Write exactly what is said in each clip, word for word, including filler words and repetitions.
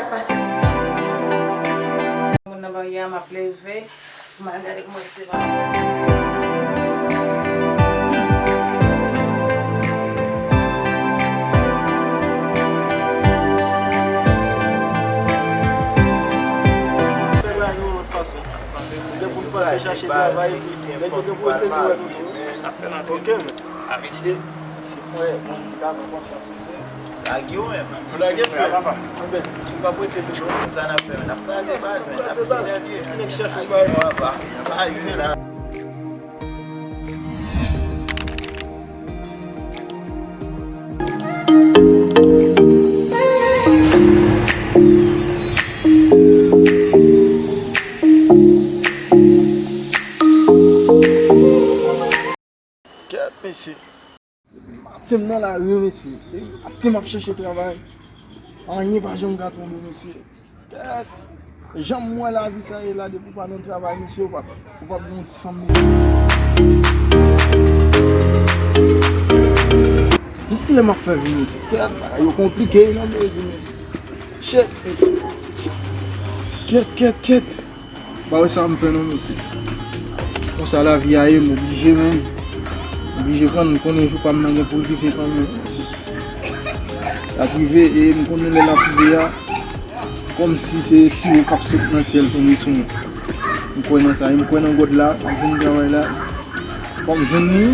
Pase. Moun nan baryè a, m ap leve. M al gade kòman se va. Fè bagay yon lòt fason. Lè pou n pase chache travay, epi lè nou gen pou yo sezi wè nou tou. N ap fè l antre. Ok, men. A, mesye. Mesye, frè, bon, ti ka pran konsyans, mesye. Lage yo menm. Lage frè. Papa. Anben, nou pa prete tou non. Sa n ap fè, n ap kraze baz, men n ap kraze baz. Ti nèg chèf ou bay. Papa, pa yo la. Kèt, mesye. Depi maten m nan lari, mesye. Depi maten m ap chèche travay. Anyen pa janm ka tonbe, mesye. Kèt. Jan m wè lavi sa ye la, depi w pa nan travay, mesye, ou p ap, ou p ap gen yon ti fanm, mesye. Jiskilè m ap fè vi, mesye? Kèt, bagay yo konplike, non, mesye, mesye. Shit, mesye. Kèt, kèt, kèt. Pa wè sa m fè non, mesye. Konsa lavi a ye, m oblije, men. M oblije pran, m konnen jou pa m nan gen pou l rive kanmenm, mesye. L ap rive, e m konnen lè l ap rive a, se kòmsi se siwo k ap sot nan syèl tonbe sou mwen. M kwè nan sa, e m kwè nan God la, m ap jwenn travay la. Fò m jwenn li.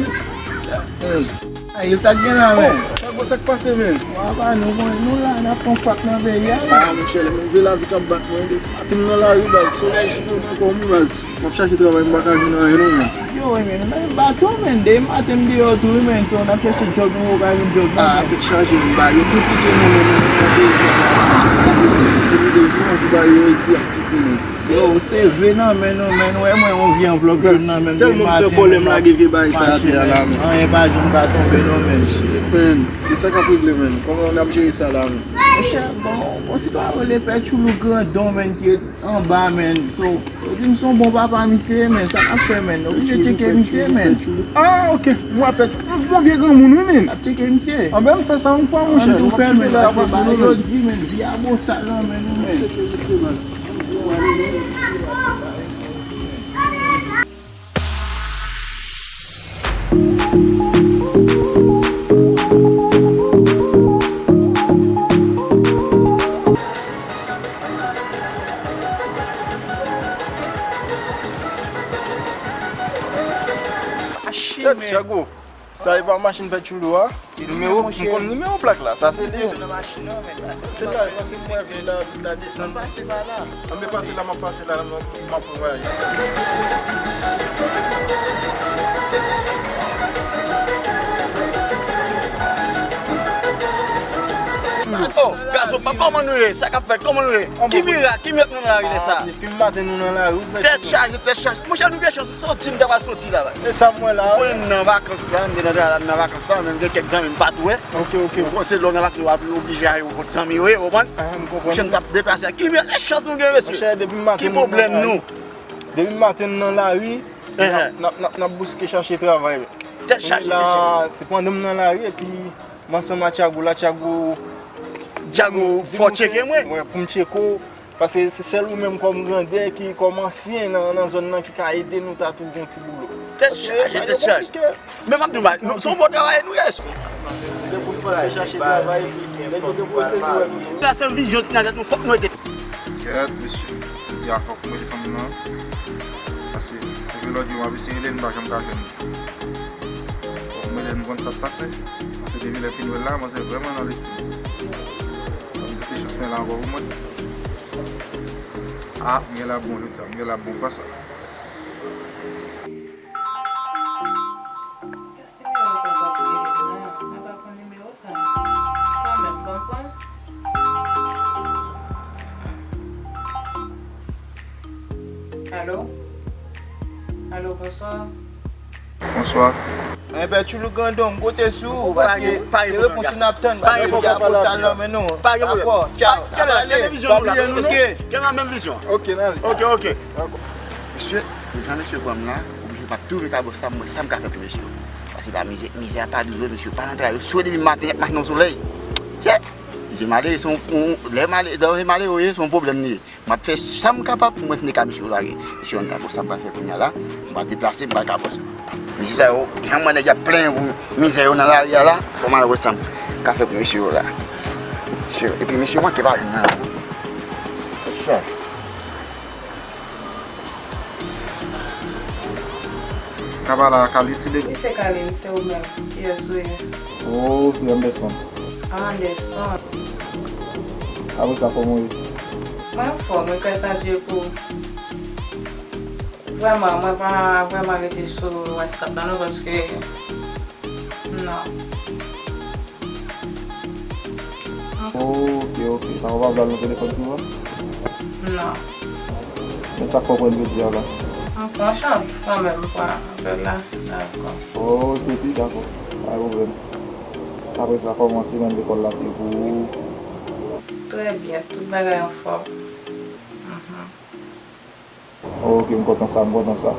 Ay, yo t ap gen la, men. Sa bon, sa k pase, men? Wa pa nou, bon, nou la, n ap pran kwak nan peyi a, men. Ah, monchè, lè m rive lavi k ap bat mwen, de maten m nan lari, baz, solèy sou mwen ankò, wi, baz. M ap chache travay, m pa ka jwenn anyen, non, men. Yo, wi, men, nou nan yon bato, men, de maten m deyò tou, wi, men, so, n ap chache djòb, nou pa ka jwenn djòb, non, men. Ah, tèt chaje, m ba yo konplike, non, men, nou nan peyi sa, la vi difisil, wi, de jou an jou, ba yo redi ak piti, men. Yo, se ve nan men nou, men, wè mwen yon vye anvlòp jòn nan men m depi maten. Tèlman m fè kòlè m lage vye bagay sa atè a la, men. Anyen pa janm ka tonbe non, men. Shit, men. E sa k ap regle, men? Kòman n ap jere sa la, men? Monchè, bon, bon, si pa rele Pè Tchoulou Grandon, men, ki anba, men. So, yo di m se yon bon papa misye ye, men. Sa n ap fè, men? Oblije tcheke misye, men. Ah, ok. M wè Pè Tchoulou. M bon vye granmoun, wi, men. N ap tcheke misye. Anben, m fè sa yon fwa, monchè. Ann tou fè, men, pase ba yo di, men, vi a bon sal nan men nou, men. Tèt Tchago. Sa e pa machin Pè Tchoulou a? Nimewo, m konn nimewo plak la. Sa se li. Se la, sa se mwen vin la, vin la desann. Anben pase la, m ap pase la, m ap pran vwayaj. Oh, gason, kòman nou ye? Sa k ap fèt? Kòman nou ye? Ki mirak? Ki mirak nou nan lari lè sa? Depi maten nou nan lari, wi. Tèt chaje, tèt chaje. Monchè, nou gen chans. Soti, m ta pral soti la, wi. E sa m wè la, wi. Mwen nan vakans la, m te nan travay la, m nan vakans la, men m gen kèk zanmi m pa tou wè. Ok, ok. Ou konprann, se lè w nan vakans, w ap oblije ale yon kot zanmi yo ye, ou konprann? Ah, m konprann. Monchè, m t ap deplase. Ki mèt chans nou gen, mesye? Monchè, depi maten nou nan lari. Ki pwoblèm nou? Depi maten nou nan lari, n ap, n ap, n ap, n ap bouske chache travay. Tèt chaje, tèt chaje. Se pandan m nan lari, epi m ansanm a Tchago la, Tchago. Tchago, fò tcheke mwen. Wi, pou m tcheke w. Paske se sèl ou menm kòm grandè ki kòm ansyen nan, nan zòn nan ki ka ede nou ta twouve yon ti boulo. Tèt chaje, tèt chaje. Men m ap di w, nou, se yon bon travayè nou ye. Lè pou n pase chache travay, lè nou gen pou yo sezi wè nou tou. La sèl vizyon ki nan tèt nou, fòk nou ede. Kèt, mesye, jodi a fòk mwen te fanm nan. Paske depi lòt jou m ap eseye rele l, m pa janm ka jwenn li. Fòk mwen rele l, m konn sa k pase. Paske depi lè fin wè l la, manzè vrèman nan lespri m. Mwen te chans mwen la ankò pou mwen. Ah, m gen la bon jodi a, m gen la bon konsa. Kiyès nimewo sa k ap rele m nan? Mwen pa konn nimewo sa. Kanmenm, ban m pran. Alo? Alo, bonswa. Bonswa. Enben, Tchoulou Grandon, m konte sou ou, paske se repons nou ap tann, paske depi apre sa nan men nou. Pa gen pwoblèm. Dakò, tchaw. Kenbe vizyon nou la, paske gen la menm vizyon. Ok, n ale. Ok, ok. Mesye, jan mesye pran m la, oblije m ap tou rete abò sa, m wè sa m ka fè pou mesye yo. Paske la mizè, mizè a pa doulè, mesye, pa nan travay, yo swe depi maten, y ap mache nan solèy. Tchè! Mesye malere, se yon, yon, lè malere, lè malere w ye, se yon pwoblèm li ye. M ap fè sa m kapab pou mwen te ka mesye yo lage. Mesye yo, nan sa m pral fè kounye a la, m pral deplase, m pral ka pran sa. Mesye sa yo, jan m wè nèg y ap plenyen pou mizè yo nan lari a la, fò m al wè sa m ka fè pou mesye yo la. Mesye yo, epi mesye yo manke pa jwenn nan la. Chè. Ka pale a Kali, ti de. Ki se Kali, se ou menm. Kiyès ou ye? Oh, se Anderson. Ah, Anderson. Apre sa, kòman w ye? Mwen anfòm, wi, gras a Dye pou. Vrèman, mwen pa vrèman rete sou WhatsApp la non, paske, non. Ok, ok. Sa w pa vle al nan telefòn souvan? Non. Men sa k fè w pran jodi a la? M pran chans kanmenm, m pran apèl la. Dakò. Oh, se pi dakò. Pa gen pwoblèm. Apre sa, kòman semèn lekòl la te ye pou ou? Trè byen, tout bagay anfòm. Mhm. Ok, m kontan sa, m kontan sa.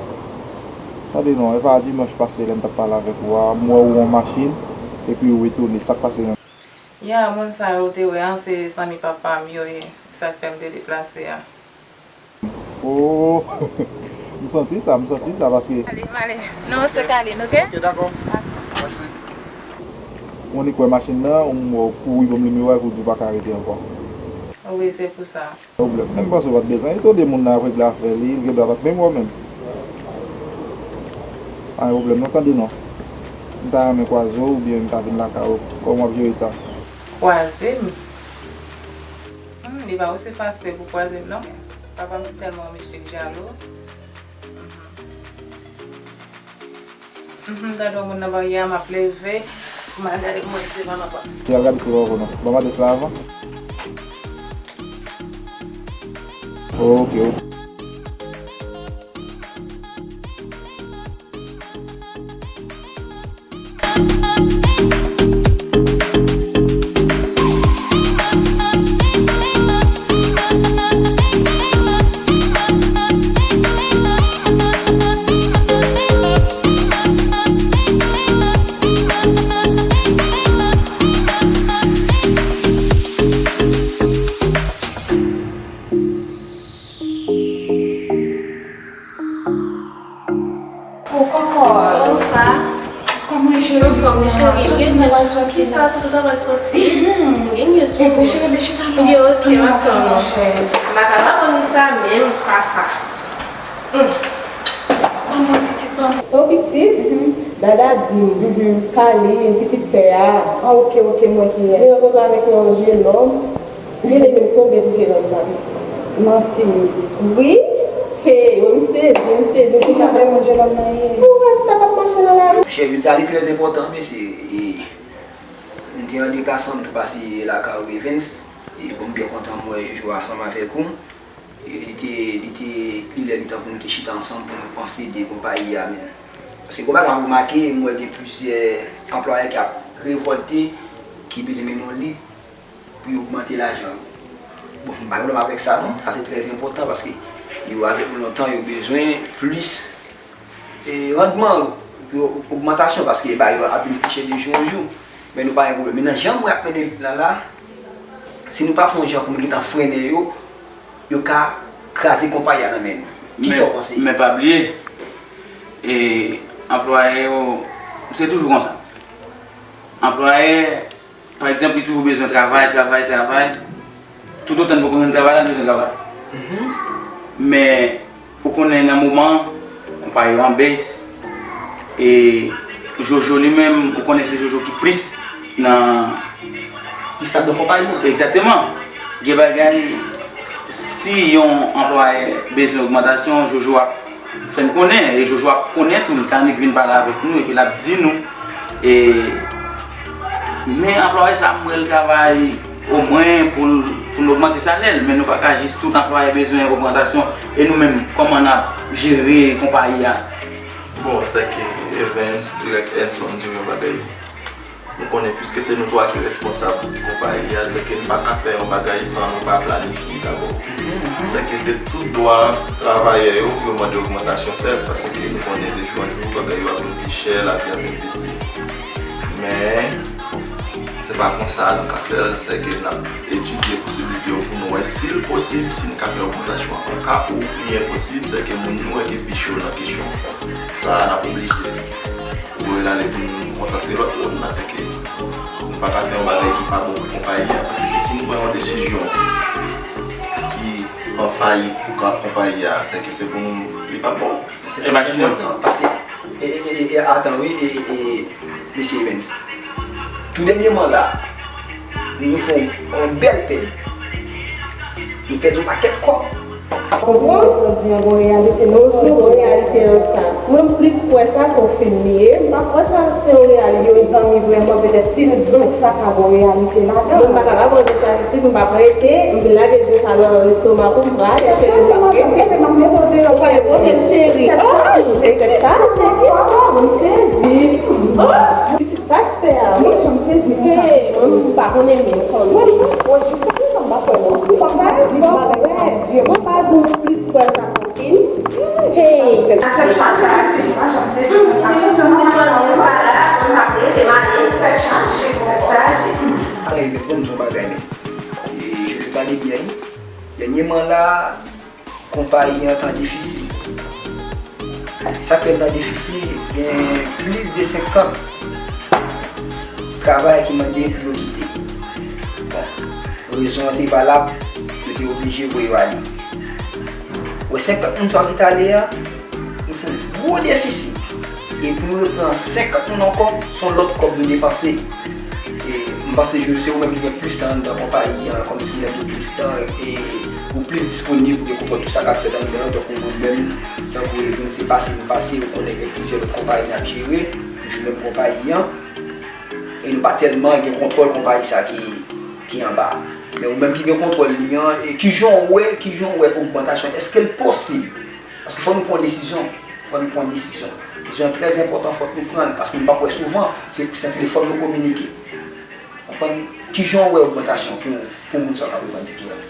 Tande non, e pa dimanch pase lè m t ap pale avèk ou a, m wè ou yon machin, epi ou retounen, sa k pase menm? Ya, moun sa yo te wè an, se zanmi papa m yo ye, sa k fè m te deplase a. Oh, m santi sa, m santi sa, paske. Ale, m ale. Non, se Kaline, ok? Ok, dakò. Mèsi. Ou annik wè machin nan, ou m wè w kouri ban m nimewo a, epi w di w pa ka rete ankò. Wi, se pou sa. Pwoblèm. Men m panse w pa t bezwen etone moun nan avèk afè li, li gendwa pa t menm wè w menm. Pa gen pwoblèm non, tande non. M ta renmen kwaze w oubyen m ta vin lakay ou. Kòman w ap jere sa? Kwaze m? Hmm, li pa osi fasil pou kwaze m non. Papa m se tèlman yon mesye k jalou. Mhm. Mhm, gade yon moun nan baryè a, m ap leve pou m al gade kòman se pa m ap. Ou al gade se pa w non. Ban m adrès la avan. Ok, ok. Oh, kòkò. Oh, Fa. Kòman w ye, cheri? Anfòm, wi, cheri. M gen news pou ou. Kisa, sot ou ta pral soti? M gen news pou ou. Cheri, men chita non. Ebyen, ok, m ap tann ou. M pa ta va ban nou sa menm, Fafa. Kòman pitit pa m? Oh, pitit? Dada di m, Kaline, pitit pè a. Ah, ok, ok, m wè kiyès. Li rankontre avèk yon jenòm. Li rele m konbyen pou jenòm sa, pitit? Manti wi. Wi. Hey, wi, m sezi, m sezi. Ou pa wè moun jenòm nan ye? Ou wè sa k ap mache nan lari? Monchè, jodi a li trè enpòtan, mesye. E, m te an deplasman, m tou pase lakay ou, Evens. E, bon, m byen kontan m wè Jojo ansanm avèk ou. E, li te, li te, li lè li tan pou nou te chita ansanm pou nou panse de konpayi a menm. Paske gon bagay m remake, m wè gen plizyè anplwaye k ap revòlte, ki bezwen mennen yon lit pou yo ogmante lajan yo. Bon, m pa gen pwoblèm avèk sa non, sa se trè enpòtan paske yo avèk nou lontan, yo bezwen plis, e, randman, yo, ogmantasyon paske ba yo ap vin pi chè de jou an jou. Men nou pa gen pwoblèm. Men nan jan m wè y ap mennen lit la la, si nou pa fè yon jan pou nou gentan frennen yo, yo ka kraze konpayi a nan men nou. Kisa w panse? Men pa bliye, e, anplwaye yo, se toujou konsa. Anplwaye, pa egzanp, li toujou bezwen travay, travay, travay. Toutotan li poko jwenn travay la, li bezwen travay. Men, ou konnen nan moman, konpayi yo an bès, e Jojo li menm, ou konnen se Jojo ki plis nan. Ki sa nan konpayi an? Egzakteman. Gen bagay, si yon anplwaye bezwen ogmantasyon, Jojo ap fè n konnen, e Jojo ap konnen tou, li ka annik vin pale avèk nou, epi l ap di nou, e, men anplwaye sa, m wè l travay omwen pou l, pou l ogmante salè l, men nou pa ka jis tout anplwaye bezwen ogmantasyon, e nou menm, kòman n ap jere konpayi a? Bon, sèke Evens, dirèk Edson, di m yon bagay. Nou konnen, piske se nou twa ki responsab konpayi a, sèke n pa ka fè yon bagay san nou pa planifye dabò. Sèke se tout dwa travayè yo pou yo mande ogmantasyon sèl, paske nou konnen de jou an jou, bagay yo ap vin pi chè, lavi ap vin pi di. Men, se Pa konsa, nou ka fè l, sèke n ap etidye posiblite yo pou nou wè si l posib, si n ka fè ogmantasyon an. An ka pou li enposib, sèke moun nou wè ki pi cho nan kesyon sa a, n ap oblije voye l ale pou n kontakte lòt moun, paske nou pa ka fè yon bagay ki pa bon pou konpayi a, paske si nou pran yon desizyon ki an fayit pou ka konpayi a, sèke se pou nou, li p ap bon. Se trè enpòtan, paske, e, e, e, e, atan, wi, e, e, mesye Evens. Tou dènyèman la, nou fè yon bèl pèdi. Nou pèdi yon pakèt kòb. Konprann? Sa w di an gon reyalite, non, gon reyalite nan sa. Mwen, m plis kwè sa se yon fim li ye. M pa kwè sa se yon reyalite, yon zanmi vrèman, petèt si l di w sa ka gon reyalite ladan. Mwen, m pa kapab wè sa, si m p ap rete, m vin lage zye sa nan lestoma pou m pral, eske yo ap rete. Ou pral pote l, cheri. Oh, tèt chaje, tèt chaje. M sezi. Oh, pitit pastè a. Mwen, jan m sezi konsa. Hey, mwen, m pa konnen menm kòman. Mwen, mwen, jiska prezan, m pa kwè non. Mwen pa di w plis kwè sa se yon fim. Hey. Hey, bon, m di yon bagay, men. E, Jojo pale byen, wi. Dènyèman la, konpayi an t an defisi. Sa k fè l t an defisi, gen plis de senkant travayè ki mande pou yo kite. Bon, rezon an te valab, yo te oblije voye yo ale. Wè senkant moun sa yo ki t ale a, nou fè yon gwo defisi. E pou nou reprann senkant moun ankò, se yon lòt kòb nou depanse. E m panse, Jojo, se ou menm ki gen plis tan anndan konpayi an, kòmsi nan tout plis tan, e ou plis disponib pou gen kontwòl tout sa k ap fèt anndan an, tankou mwen menm, tankou Evens, se pase nou pase, ou konnen gen plizyè lòt konpayi n ap jere, toujou menm konpayi an, e nou pa tèlman gen kontwòl konpayi sa ki, ki anba. Men ou menm ki gen kontwòl li an, e kijan w wè, kijan w wè ogmantasyon, èske l posib? Paske fò nou pran yon desizyon. Fò nou pran yon desizyon. Desizyon an trè enpòtan, fòk nou pran l, paske nou p ap wè souvan, se, se telefòn nou kominike. Konprann? Kijan w wè ogmantasyon pou, pou moun sa w ap revandike a?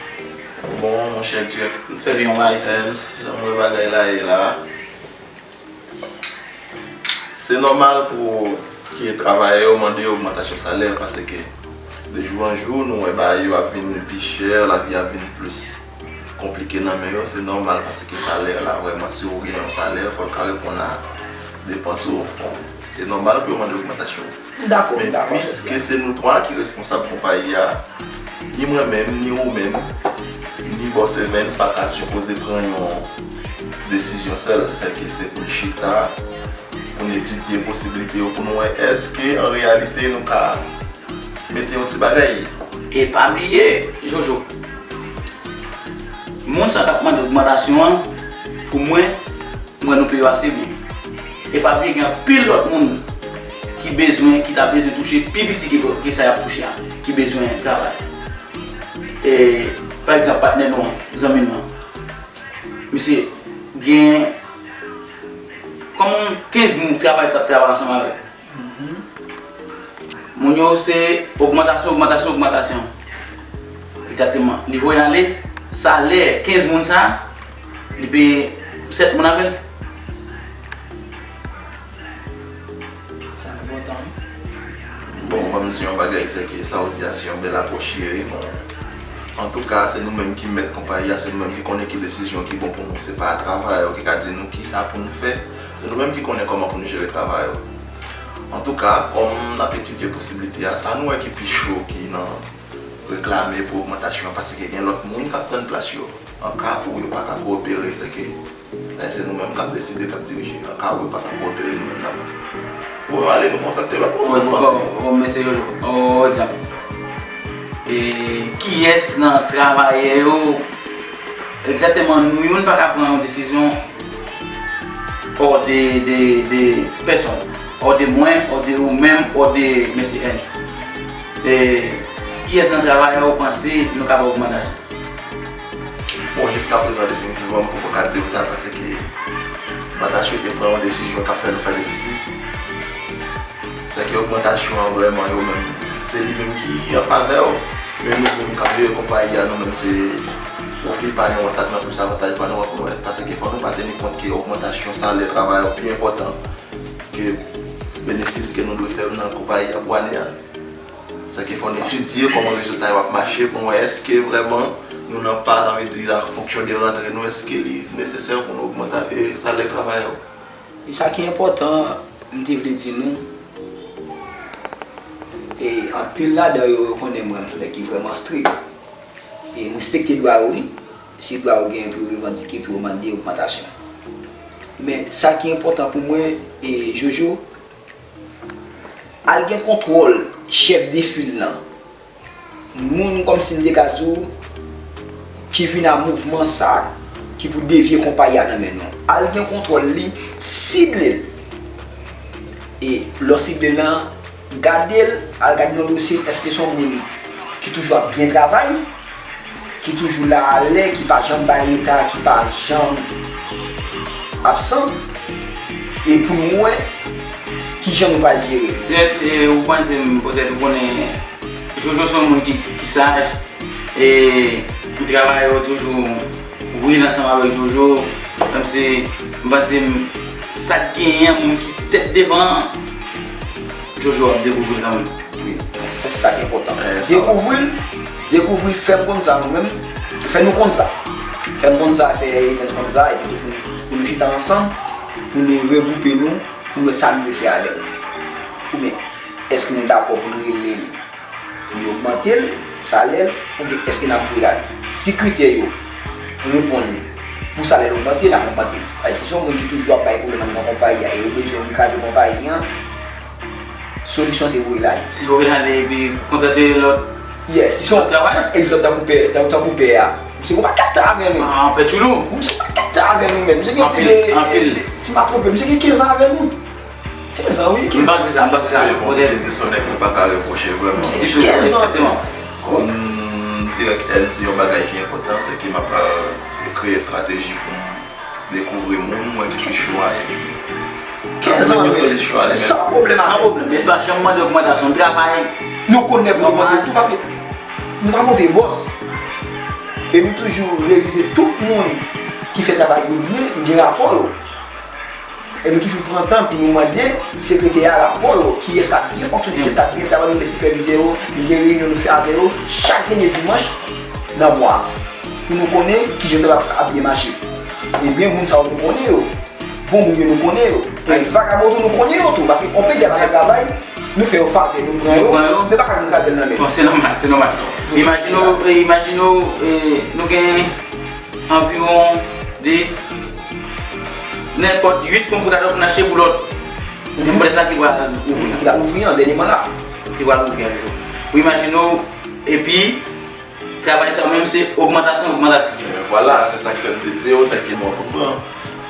Bon, monchè dirèk, Evans, jan m wè bagay la ye la, se nòmal pou ke travayè yo mande yo ogmantasyon salè, paske de jou an jou, nou wè bagay yo ap vin pi chè, lavi ap vin plis konplike nan men yo, se nòmal paske salè la, vrèman, si w gen yon salè, fò l ka reponn a depans ou. Bon, se nòmal pou yo mande ogmantasyon. M dakò, m dakò. Men piske se nou twa ki responsab konpayi a, ni mwen menm, ni ou menm, ni Bòs Evans pa ka sipoze pran yon desizyon sèl. Sèke se pou n chita, pou n etidye posiblite yo, pou n wè èske an reyalite nou ka mete yon ti bagay. E pa bliye, Jojo, moun sa k ap mande ogmantasyon an, pou mwen, m wè nou peye yo ase byen. E pa bliye, gen anpil lòt moun ki bezwen, ki ta bezwen touche pi piti ke, ke sa y ap touche a, ki bezwen travay. E, pa egzanp, patnè nou an, zanmi nou an, misye gen kòman kenz moun travay k ap travay ansanm avè l. Moun yo se ogmantasyon, ogmantasyon, ogmantasyon. Egzakteman. Li voye ale, salè kenz moun sa, li peye sèt moun avè l. Sa enpòtan, wi. Bon, ban m di yon bagay, se ke sa w di a, se yon bèl apwòch li ye, wi, bon. Antouka, se nou menm ki mèt konpayi a, se nou menm ki konnen ki desizyon ki bon pou nou. Se pa travayè yo ki ka di nou kisa pou nou fè. Se nou menm ki konnen kòman pou nou jere travay yo. Antouka, kòm n ap etidye posiblite a, sa nou wè ki pi cho ki nan reklame pou ogmantasyon an, paske gen lòt moun k ap tann plas yo. An ka pou yo pa ka kowopere, se ke, e, se nou menm k ap deside, k ap dirije. An ka pou yo pa ka kowopere, nou menm n ap voye yo ale, nou kontrakte lòt moun, sa n panse. Bon, bon, bon, mesye Jojo, on egzanp. E, kiyès nan travayè yo, egzakteman, nou youn pa ka pran yon desizyon hors de, de, de pèsòn, hors de mwen, hors de ou menm, hors de mesye Evans. E, kiyès nan travayè yo panse nou ka ba ogmantasyon? Bon, jiska prezan, definitivman, m poko ka di w sa, paske m pa ta swete pran yon desizyon k ap fè nou fè defisi. Sèke ogmantasyon an vrèman yo menm, se li menm ki an favè yo. Men nou menm k ap jere konpayi a, nou menm se pwofi pa nou an, sa k nan plis avantaj pa nou an pou nou wè. Paske fò nou pa teni kont ke ogmantasyon salè travayè yo pi enpòtan ke benefis ke nou dwe fè nan konpayi a pou ane a. Sèke fò n etidye kòman rezilta yo ap mache pou n wè èske vrèman nou nan pa, sa vle di, a fonksyon de rantre nou, èske li nesesè pou nou ogmante, e, salè travayè yo. E sa ki enpòtan, m te vle di nou, e anpil ladan yo, yo konnen mwen, m se yon nèg ki vrèman strik. E m respekte dwa yo, wi. Se dwa yo genyen pou yo revandike, pou yo mande ogmantasyon. Men sa ki enpòtan pou mwen, e Jojo, al gen kontwòl chèf de fil lan. Moun kòmsi m te ka di w ki vin a mouvman sa a, ki pou devye konpayi a nan men nou. Al gen kontwòl li, sible l. E lè w sible l lan, gade l, al gade nan dosye l, èske se yon moun ki toujou ap byen travay, ki toujou la alè, ki pa janm bay reta, ki pa janm absan, e pou nou wè kijan nou pral jere l. Petèt, e, ou panse m, petèt ou konnen, Jojo se yon moun ki, ki saj, e, ki travay yo toujou. Wi, ansanm avèk Jojo, kòmsi, m panse m, sa k genyen an, moun ki tèt devan an, Jojo ap dekouvri l kanmenm. Wi, se sa, se sa ki enpòtan. Dekouvri l, dekouvri l, fè m konn sa nou menm, fè nou konn sa. Fè m konn sa, fè Evens konn sa, epi tou pou, pou nou chita ansanm, pou nou regwoupe nou, pou nou wè sa nou vle fè avè l. Oubyen, èske nou dakò pou nou rele l? Pou yo ogmante l, salè l, oubyen èske n ap voye l ale? Si kritè yo reponn pou salè l ogmante, n ap ogmante l. Paske si se yon moun ki toujou ap bay pwoblèm anndan konpayi a e yo bezwen vin kraze konpayi an, solisyon se voye l ale. Si voye l ale epi kontante lòt, yeah, si se yon lòt travay? Egzanp, tankou pè, tan- tankou pè a. Misye gen yon pakèt tan avè nou. Ah, pè Tchoulou. Misye gen yon pakèt tan avè nou menm. Misye gen plis de, anpil. Si m pa twonpe, misye gen kenz an avè nou. Kenz an, wi, kenz an. M panse sa, m panse sa. Bon, li te se yon nèg nou pa ka repwoche vrèman. Ditou, egzakteman. Kòm direktè di, yon bagay ki enpòtan, se ke m ap pral kreye estrateji pou m dekouvri moun, mwen ki pi cho a, epi kenz an, men se san pwoblèm. San pwoblèm, men pa janm mande ogmantasyon, travay. Nou konnen pou ogmante tou, paske nou pa move bòs. E nou toujou revize tout moun ki fè travay yo byen, nou gen rapò yo. E nou toujou pran tan pou nou mande sekretè a rapò yo, kiyès k ap byen fonksyone, kiyès k ap byen travay, nou gen sipèvizè yo, nou gen reyinyon nou fè avè yo chak dènye dimanch nan mwa a, pou nou konnen kijan travay ap byen mache. Ebyen, moun sa yo nou konnen yo, bon moun yo nou konnen yo, e vagabon tou nou konnen yo tou, paske on pil de travay, nou fè yo favè, nou pran yo, men pa ka vin kraze l nan men nou. Bon, se nòmal, se nòmal. Imajine w, e, imajine w, e, nou gen anviwon de nenpòt uit ponp pou ta pou n achte pou lòt. Nenpòt sa ki pral ouvri. Ki pral ouvri an dènye manda. Ki pral ouvri an jou. Ou imajine w, epi travay sa menm se ogmantasyon, ogmantasyon. E vwala, se sa k fè m te di w, se ke mwen konprann.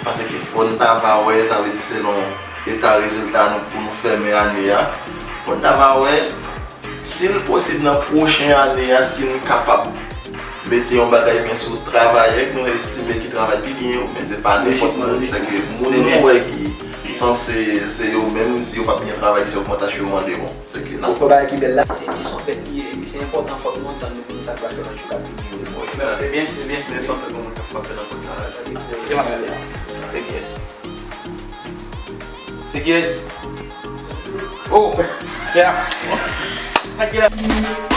Paske fò n ta va wè, sa vle di selon eta rezilta nou pou nou fèmen ane a. Fò n ta va wè si l posib nan pwochen ane a, si n kapab mete yon bagay byen sou travayè k nou estime ki travay pi byen yo, men se pa nenpòt moun, se ke moun nou wè ki sanse se yo menm, si yo p ap byen travay, se ogmantasyon yo mande, bon, se ke n ap. Yon bagay ki bèl la, se, se yon fèt li ye, epi se enpòtan, fòk nou antann nou pou nou sa k pral fèt nan jou k ap vini yo. Wi, men se byen, se byen, se byen. Se yon fèt pou moun k ap fè nan kòd la. Se kiyès? Se kiyès? Oh! Yeah. Sa ki la.